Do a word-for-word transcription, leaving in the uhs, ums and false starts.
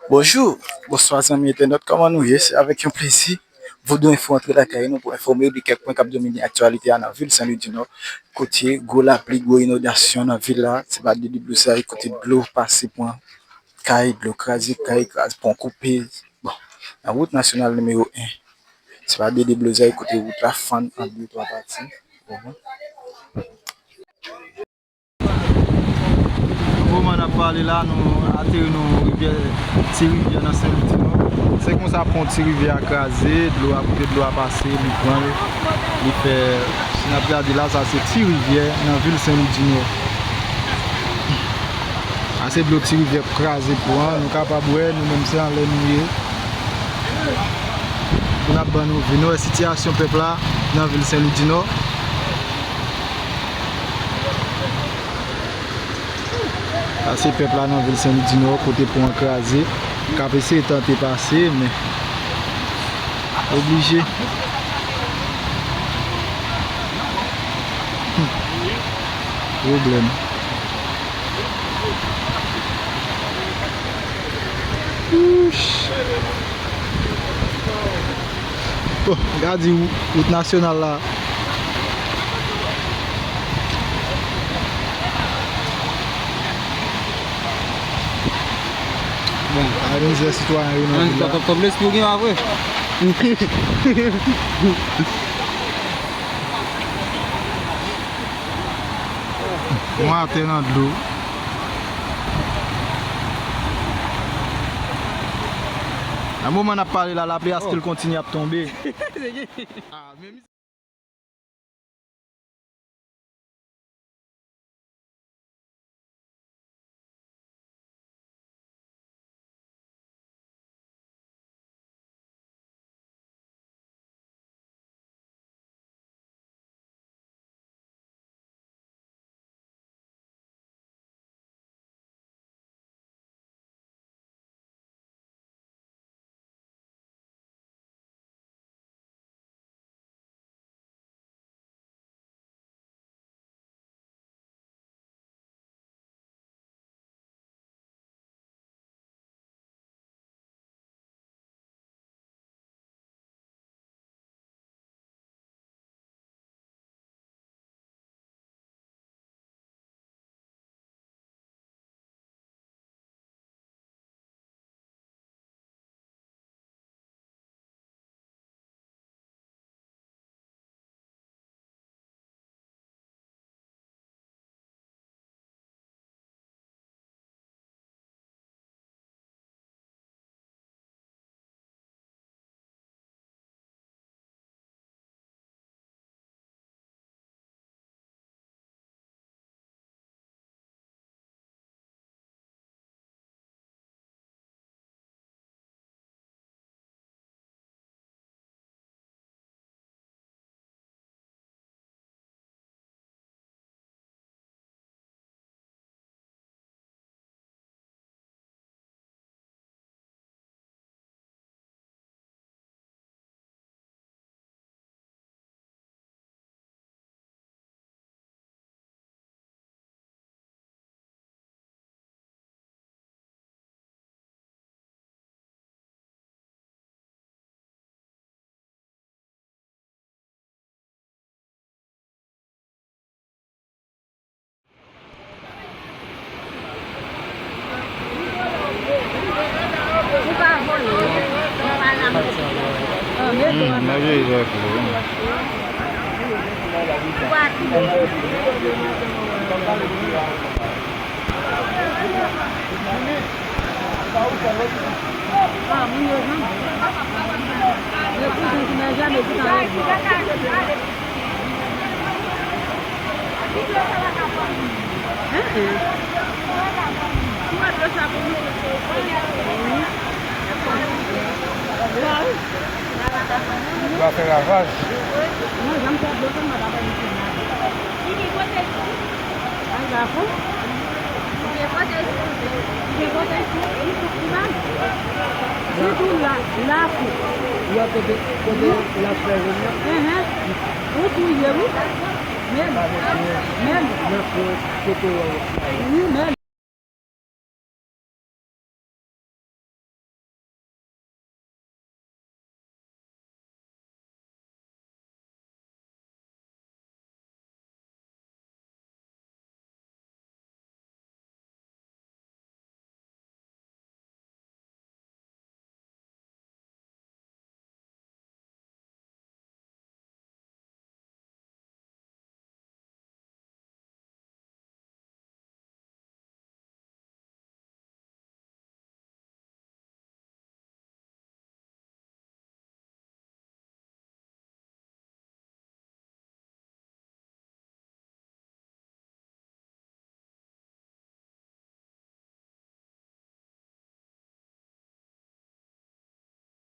Bonjou, bonswa zanmi entènot, kòman nou ye? Se avèk yon plezi Vodou Enfo antre lakay nou pou enfòme w de kèk pwen k ap domine aktyalite a nan vil Sen Lwi di Nò, kote gwo lapli, gwo inondasyon nan vil la, se pa de deblozay, kote dlo pase pran kay, dlo kraze kay, kraze pon koupe. Bon, nan wout nasyonal nimewo en, se pa de deblozay, kote wout la fann an de twa pati. Bon. Nan moman n ap pale la, nou ateri nan yon rivyè, ti rivyè nan Sen Lwi di Nò. Se konsa pon ti rivyè a kraze, dlo a, kote dlo a pase, li pran, li fè, si n ap gade la, sa se ti rivyè nan vil Sen Lwi di Nò. Sa se dlo ti rivyè k kraze pran, nou kapab wè, nou menm se anlè nou ye. Pou n ap ban nou vi, nou wè sitiyasyon pèp la nan vil Sen Lwi di Nò. Sa se pèp la nan vil Sen Lwi di Nò, kote pon an kraze, k ap eseye tante pase, men oblije. Hmm. Pwoblèm. Ouch. Bon, gade wout, wout nasyonal la. Bon, a mizè sitwayen yo nan vil la. Kòb, kòb lespri w gen pa vre. Mwen atè nan dlo. Nan moman n ap pale la, lapli a still kontinye ap tonbe. Ah, men Va fè ravaj. Ou kote, kote la, la kou. Ou wè kote, kote l ap fè jèn nan? Enhen. Ou touye, wi. Men, men. Nan fon, kote w wè w ap fè. Wi, men.